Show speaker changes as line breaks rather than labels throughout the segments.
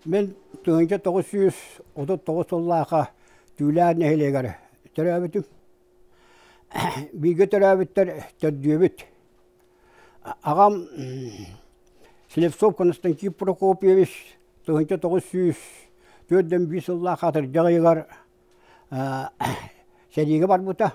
Мин 1939 сыллаахха Түүлээх нэһилиэгэр төрөөбүтүм. Бииргэ төрөөбүттэр төрдүөбүт. Аҕам Слепцов Константин Прокопьевич 1945 сыллаах атырдьах ыйыгар сэриигэ барбыта.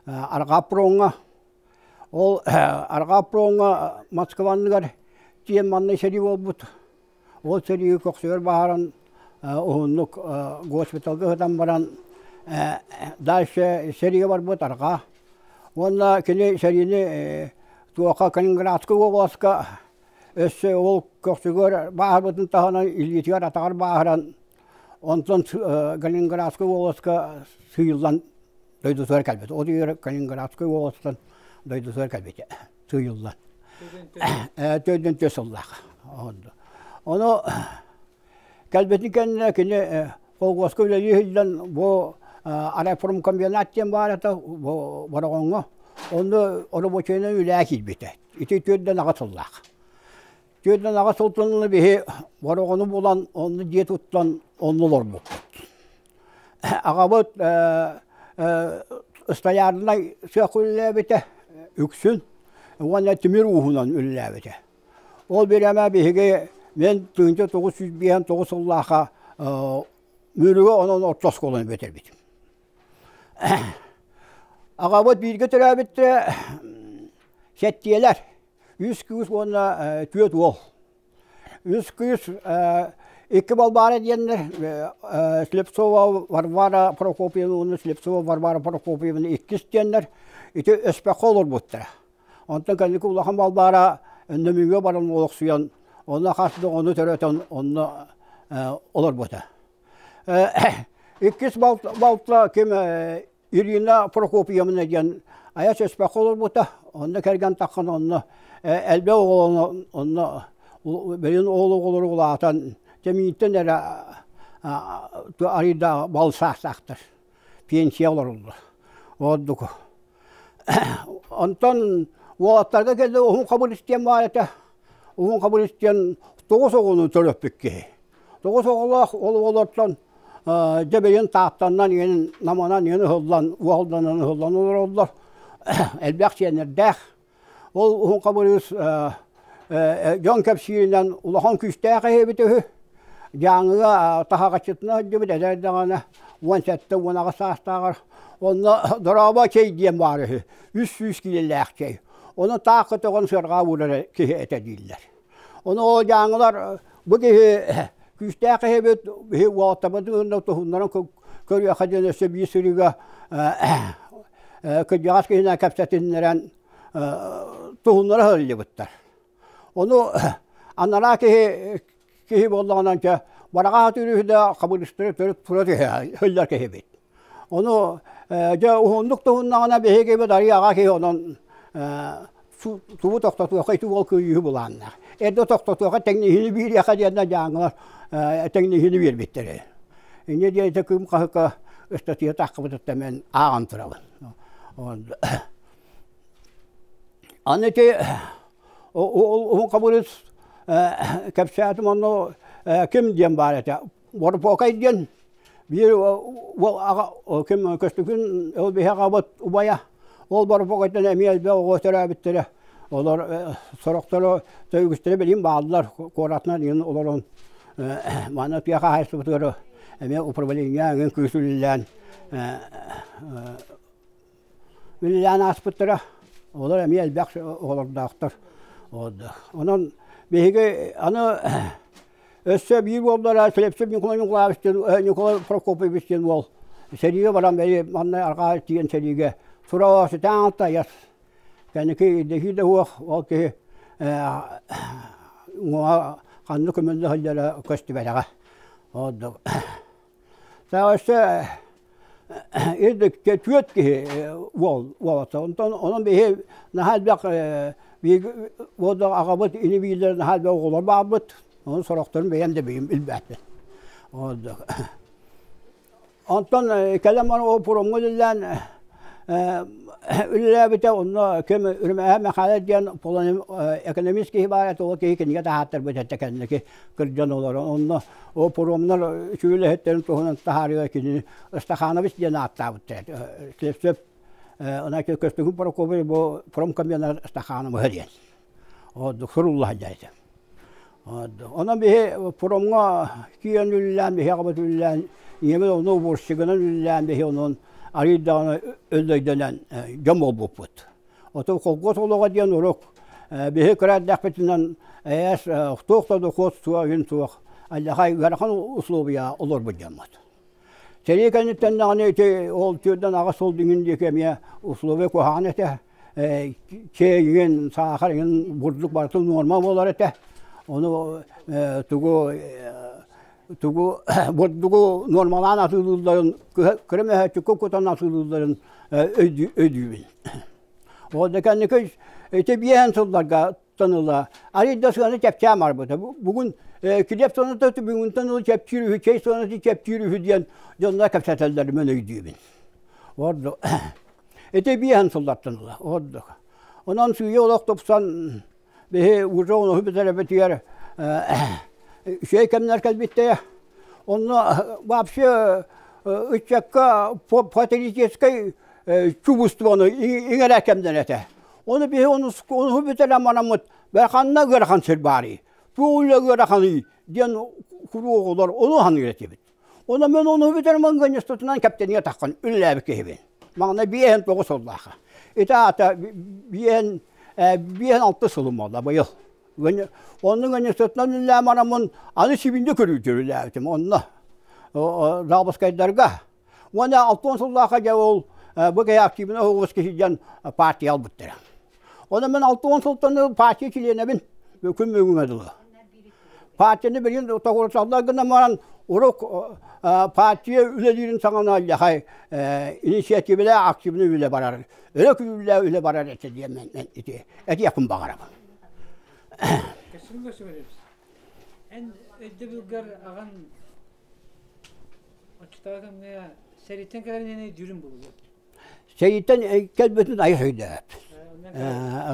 Арҕаа фроҥҥа. Ол арҕаа фроҥҥа Москва анныгар тиийэн манна сэрии буолбут. Ол сэриигэ көхсүгэр баһааран уһуннук госпиталга сытан баран дальше сэриигэ барбыт арҕаа. Уонна кини сэриини туохха Калининградскай уобаласка өссө ол көхсүгэр бааһырбытын таһынан илиитигэр атаҕар бааһыран онтон Калининградскай уобаласка сыыйыллан дойдутугар кэлбит. Ол иһигэр Калининградскай уобаластан дойдутугар кэлбитэ сыыйыллан. Төрдүн түө сыллаах. Ону кэлбитин кэннэ кини колхуоска үлэлии сылдьан бу аэроформкомбинат диэн баар этэ бу Бороҕоҥҥо. Онно оробуочайынан үлээ киирбитэ. Ити төрдөн аҕа сыллаах. Төрдөн аҕа сылтан биһи Бороҕону булан, онно дьиэ туттан онно олорбуппут. Аҕабыт стоярнай сыах үлэлээбитэ үксүн уонна тимир ууһунан үлэлээбитэ. Ол бириэмэ биһиги мен 1959 сыллаахха Мүрүгэ онон орто оскуоланы бүтэрбитим. Аҕабыт бииргэ төрөөбүттэрэ сэттиэлэр, үс кыыс уонна түөрт уол. Үс кыыс икки Балбаара диэннэр Слепцова Варвара Прокопьевна уонна Слепцова Варвара Прокопьевна иккис диэннэр ити Өспөххө олорбуттара. Онтон кэнники Улахан Балбаара Өндөмүҥҥэ баран олохсуйан, онно хас да оҕону төрөтөн онно олорбута. Иккис балта ким Ирина Прокопьевна диэн айас өспөххө олорбута. Онно кэргэн таххан онно элбэх оҕолоно онно бэйин оҕол оҕолору улаатан тэмииттэн эрэ арыйда бал саастаахтар пенсия олороллор. Ордук. Онтон уолаттарга кэллэ уһун хабыр истиэн баар этэ. Уһун хабыр истиэн тоҕус оҕону төрөппүт киһи. Тоҕус оҕолоох ол оҕолортон дьэ бэйэн тааттаннан иэн наманан иэн ыһыллан уолданан ыһыллан олороллор. Элбэх сиэннэрдээх. Ол уһун хабырыыс дьон кэпсииринэн улахан күүстээх эһэбит үһү. Дьааҥыга таһаҕасчытына сылдьыбыт эдэр даҕаны 17-18 саастааҕар. Онно дорообо чэй диэн баар үһү. 300 киилэлээх чэй. Ону таах көтөҕөн сыарҕаа уурар киһи этэ дииллэр. Ону ол дьааҥылар бу киһи күүстээх киһибит, биһи уолаттарбытын туһуннаран көрүөххэ диэн өссө биир сырыыга кырдьаҕас киһинэн кэпсэтиннэрэн туһуннара сылдьыбыттар. Ону анараа киһи киһи буоллаҕынан чэ бараҕа сатыыр үһү да хабырыстары төрүт тура түһэ сылдьар киһибит. Ону дьэ уһуннук туһуннаҕына биһиги арыый аҕа киһи онон тубу тохтотуохха ити уол кыайыыһы былааннаах. Эрдэ тохтотуохха тэҥниһини биэриэххэ диэннэ дьааҥылар тэҥниһини биэрбиттэрэ. Инньэ диэн ити Кыым хаһыка ыстатыйа таххыбытыттан мен ааҕан турабын. Аны ити уһун хабырыс кэпсээтим онно ким диэн баар этэ. Борпуокай диэн Биир уол аҕа ким Көстөкүүн ол биһи аҕабыт убайа. Ол Боропуокайтан эмиэ элбэх оҕо төрөөбүттэрэ. Олор сорохторо үгүстэрэ билигин бааллар куоратынан иҥин олорон манна тыа хаһаайыстыбатыгар эмиэ управление эҥин күүс үлэлээн үлэлээн ааспыттара. Олор эмиэ элбэх оҕолордоохтор. Онон биһиги аны өссө биир уоллара Слепцов Николай Николаевич диэн Николай Прокопьевич диэн уол сэриигэ баран бэйи манна арҕаа тиийэн сэриигэ сураҕа ситэн алтайар. Кэнники ирдэһии да суох ол киһи уҥуоҕа ханна көмүллэ сылдьара көстүбэтэҕэ. Өссө Ирдиккэ түөрт киһи уол уолаттар. Онтон онон биһи наһаа элбэх биһиги уоллар аҕабыт ини биилэр наһаа элбэх оҕолор баарбыт. Онон сорохторун бэйэм да билим билбэппин. Онтон кэлэн баран ол пуромҥа үлэлээн Үлэлээбитэ онно ким Үрүмэһэ Мэхээлэ диэн экономист киһи баар этэ, ол киһи кинигэ таһааттарбыт этэ кэнники кырдьан олорон. Онно ол пуромнар үчүгэй үлэһиттэрин туһунан таһаарыыга кинини Стаханович диэн ааттаабыттар этэ. Сөп Она Көстөкүүн Прокопьевич бу промкомбинат Стахановыһа диэн. Сурулла сылдьар этэ. Онон биһи промҥа киирэн үлэлээн, биһи аҕабыт үлэлээн, ийэбит онно уборщигынан үлэлээн биһи онон арыый даҕаны өллөйдөнөн дьон буолбуппут. Отон колхоз олоҕо диэн урук биһи кыра эрдэхпитинэн ээс туох да дохуот суох, үн суох, алдьархай ыарахан условия олорбут дьоммут. Сэрии кэнниттэн даҕаны ити ол түөрдэн аҕыс сыл диҥин диэки эмиэ условия куһаҕан этэ. Чэй иҥин, саахар иҥин бурдук барытын нуорма буолар этэ. Ону тугу тугу бурдугу нуормалаан атыылыылларын кыра мөһөөччүккэ кутан атыылыылларын өйдүүбүн. Ол да кэнники ити биэһэн сылларга ыла арый да сыана чэпчээн барбыта. Бүгүн килиэп сыаната бүгүнтэн ыла чэпчиир үһү, чэй сыаната чэпчиир үһү диэн дьоннор кэпсэтэллэрин мин өйдүүбүн. Ордук. Ити биэһэн сыллартан ыла ордук. Онон сыыйа олох тупсан биһи уже ону бүтэрбитигэр үчүгэй кэмнэр кэлбиттэрэ. Онно вообще ыччакка патриотическай чувствоны иҥэрэ кэмнэр этэ. Ону биһи ону бүтэрэн бараммыт ханна ыарахан сир баарый, туох үлэ ыараханый диэн куруук оҕолор ону саныыр этибит. Ону мен ону бүтэрэн Афганистатынан кэптэнигэ таххан үлэлээбит киһибин. Маҥнай биэһэн тоҕус сыллаахха. Ити аата биэһэн биэһэн алта сылым буолла быйыл. Онну Афганистатынан үлэлээн бараммын аны сибинде көрүүтүр үлэлээбитим онно Забоскайдарга Уонна алтан сыллаахха дьэ ол бу киһи активно оҕус киһи диэн партия албыттара. Онон мен 60 сылтан партия чилиэнэбин күн бүгүҥҥэ дылы. Партияны билигин тоҕурусаллар гынан баран урук партия үлэлиирин саҕана аллахай инициативэлээх активный үлэ барар, өрө күүрүүлээх үлэ барар этэ диэн мен ити этиэхпин баҕарабын.
Эн өйдөбүлгэр аҕан Оччотооҕу кэмҥэ сэрииттэн кэлэринэн өйдүүрүм буолуо.
Сэрииттэн кэлбитин айа өйдөөп.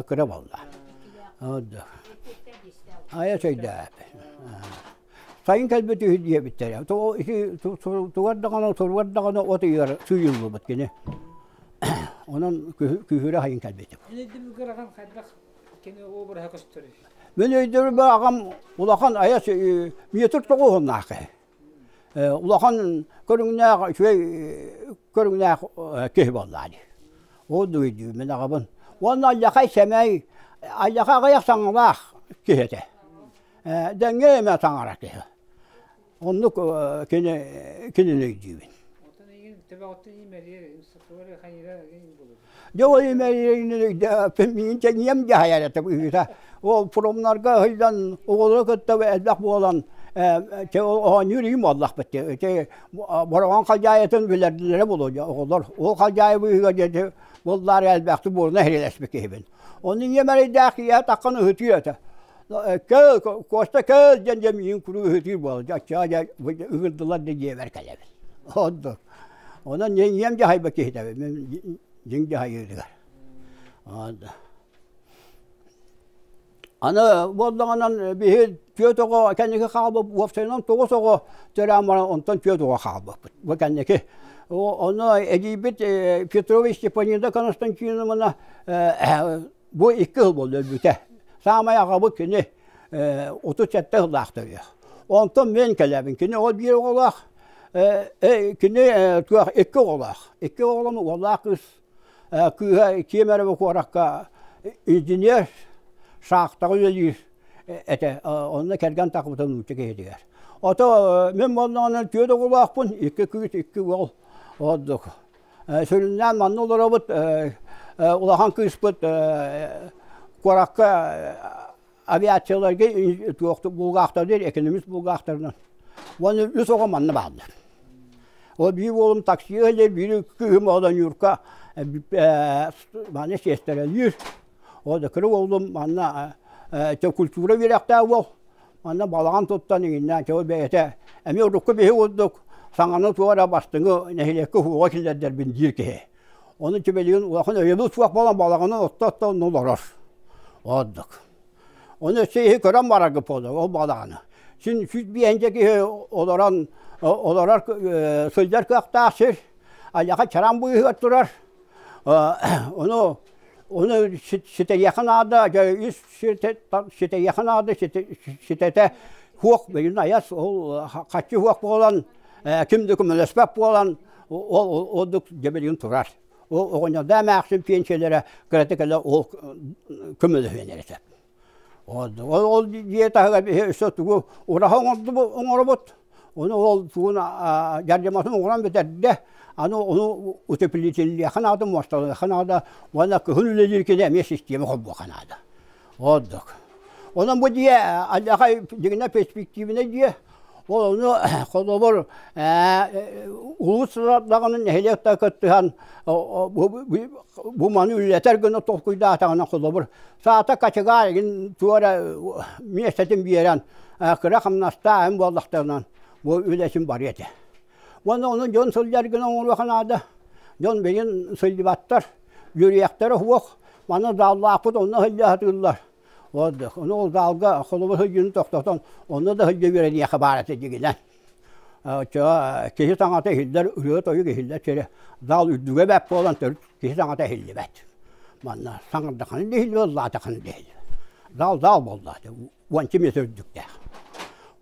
Кыра буолла. Айа өйдөөп. Сайын кэлбит үһү диэбиттэрэ. Тугар даҕаны, туругар даҕаны от ыйыгар сыыйыллыбыт кини. Онон күһүрэ сайын кэлбитим.
Эн өйдөбүлгэр аҕам хайдах кини обраһа көстөрүй?
Мин өйдөбүлбэр аҕам улахан айа метр тоҕуһуннаах киһи. Улахан көрүҥнээх, үчүгэй көрүҥнээх киһи буоллаа дии. Ол дуйдуу мин аҕабын. Уонна алдьархай сэмэй, алдьархай аҕыйах саҥалаах киһи этэ. Дэҥҥэ эмэ таҥара киһи. Оннук кини кинини өйдүүбүн.
Оттон эйигин төбөҕүттэн имэрийэр, сытыары хайыра буолуо.
Дьэ ол имэрийэрин миигин тэҥиэм дьаһайар этэ быһыыта. Ол промнарга сылдьан оҕолору кытта элбэх буолан оонньуур иһин буоллахпыт дии. Бороҕон халдьаайытын билэрдилэрэ буолуо дьэ оҕолор. Ол халдьаайы быыһыгар диэти буоллаары элбэхтик буолуна иһирилэспит киһибин. Ону ийэм эрэйдээх киһиэхэ таххан ыһытыыр этэ. Кэл, Куоста кэл диэн дьэ миигин куруук ыһытыыр буолла. Дьэ оччоҕо дьэ ыҥырдылар да дьиэбэр кэлэбин. Оннук. Онон ийэм дьаһайбыт киһитэбин мин дьиҥ дьаһайыытыгар. Аны буоллаҕынан биһи түөрт оҕо кэнники хаалбыт уопсайынан тоҕус оҕо төрөөн баран онтон түөрт оҕо хаалбыппыт. Бу кэнники. Ону эдьиийбит Петрович Степанида Константиновна бу икки сыл буолла өлбүтэ. Саамай аҕабыт кини 37 сыллаах төрүөх. Онтон мен кэлэбин. Кини ол биир оҕолоох, кини туох икки оҕолоох. Икки оҕолом уоллаах кыыс кыыһа Кемерово куоракка инженер шахтаҕа үлэлиир этэ. Онно кэргэн тахсыбыта нуучча киһитигэр. Ото мин буоллаҕына түөрт оҕолоохпун, икки кыыс, икки уол. Ордук. Сүрүннээн манна олоробут улахан кыыспыт куоракка авиацияларга булгаахтар экономист булгаахтарынан. Уонна үс оҕо манна бааллар. Ол биир уолум таксига илэр, биир кыыһым оҕо Нюрка манна сиэстэрэлиир. Ол да кыра уолум манна культура үөрэхтээх уол. Манна балаҕан туттан иҥиннээн чэ бэйэтэ эмиэ урукку биһи курдук саҥаны туора бастыҥы нэһилиэккэ уһуоҕа киллэрдэрбин диир киһи. Ону түбэлигин улахан өйөбүл суох буолан балаҕанын отто-отто онно олорор. Ордук. Ону өссө иһи көрөн барарга буолар ол балаҕаны. Син 105 киһи олорон олорор сылдьар кыахтаах сир. Айаха чараҥ быыһыгар турар. Ону ону ситэриэхэ наада, дьэ үс ситэриэхэ наада, ситэтэ суох билин айас ол хаччы суох буолан ким да көмөлөспөт буолан ол ордук дьэбилигин турар. Ол оҕонньордоо эмээхсин пенсиялара кыратык элэ ол көмөлөһүөн эрэ сөп. Ол ол дьиэ таһыгар биһи өссө тугу ураһа оҥоробут. Ону ол тугун дьардьаматын оҥорон бүтэрдэ. Аны ону утеплителлиэхэ наада, муосталыахха наада уонна кыһын үлэлиир кини эмиэ систиэмэ холбуохха наада. Ордук. Онон бу дьиэ алдьархай дьиҥинэ перспективнай дьиэ. Ол ону холобур улуус даҕаны нэһилиэк кыттыһан бу маны үлэлэтэр гына толкуйдаатаҕына холобур саата качыгаар игин туора миэстэтин биэрэн кыра хамнастааһын буоллахтарынан бу үлэтин барыа этэ. Уонна ону дьон сылдьар гына оҥоруоха наада. Дьон билигин сылдьыбаттар, үөрүйэхтэрэ суох. Маны зааллаахпыт онно сылдьа сатыыллар. Ону ол заалга холобур сылдьыыны тохтотон, онно да сылдьа үөрэниэхэ баар этэ дьигинэн. Оччоҕо киһи саҥата иһиллэр, ырыа-тойук иһиллэр сирэ. Зал үрдүгэ бэрт буолан төрүт киһи саҥата иһиллибэт. Манна саҥардаххына да иһиллибэт, ыллаатаххына да иһиллибэт. Зал зал буолла уонча миэтэ үрдүктээх.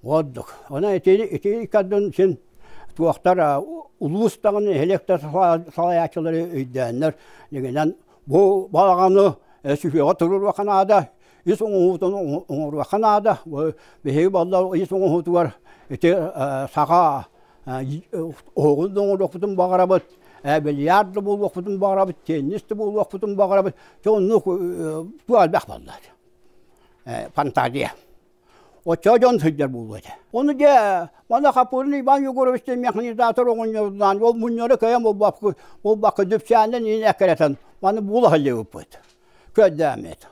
Ордук. Онон ити ити иккардын син туохтар улуус даҕаны нэһилиэктэр салайааччылары өйдөөннөр дьиҥинэн бу балаҕаны сүһүөҕэ туруоруохха наада, ис оҥоһуутун оҥоруохха наада. Биһиги балла ис оҥоһуутугар ити саха оһоҕун да оҥоруохпутун баҕарабыт, бильярд да буолуохпутун баҕарабыт, теннис да буолуохпутун баҕарабыт. Дьэ оннук туох элбэх буолла. Фантазия. Оччо дьон сылдьар буолуо этэ. Ону дьэ, манна Хаппырын Иван Егорович диэн механизатор оҕонньорунаан ол мунньары кыайан буолбакка, буолбакка дүпсээннэн иин эккирэтэн маны буола сылдьыбыппыт. Көрдөөммүт.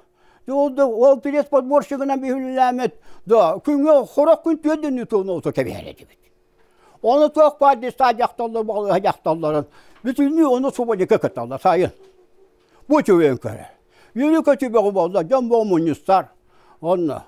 Ол да ол пресс-подборщигынан биһилилээммит, да күҥҥэ сорох күн түөрдүннүү туонуоту кэбиһэр этибит. Ону туох баар дьыстаа дьахталлар, балыыһа дьахталларын бүтүннүү ону субодика кыталлар сайын. Бу үчүгэйин көрөр. Үөрүү-көтүү бөҕө буолла, дьон бөҕө мунньустар. Онно.